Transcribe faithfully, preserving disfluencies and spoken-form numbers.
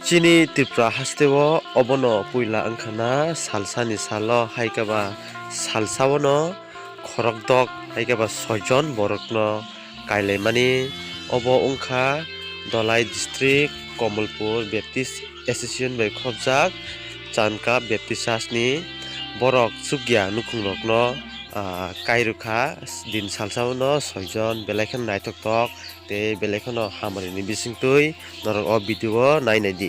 Chini Tripura hasteo obono puila wngkhana salsani salo haikhe ba salsaono khorokdok haikhe ba soijon borokno kailaimani. Obo wngkha Dhalai District Kamalpur Baptist Association bai khopjak Chandka Baptist Church ni. Borok chukya nukhungrokno, ah, kairwkha din salsaono soijon, belai kheno naithoktok tei belai kheno hamari ni bisingtwi norok o video o nainai di.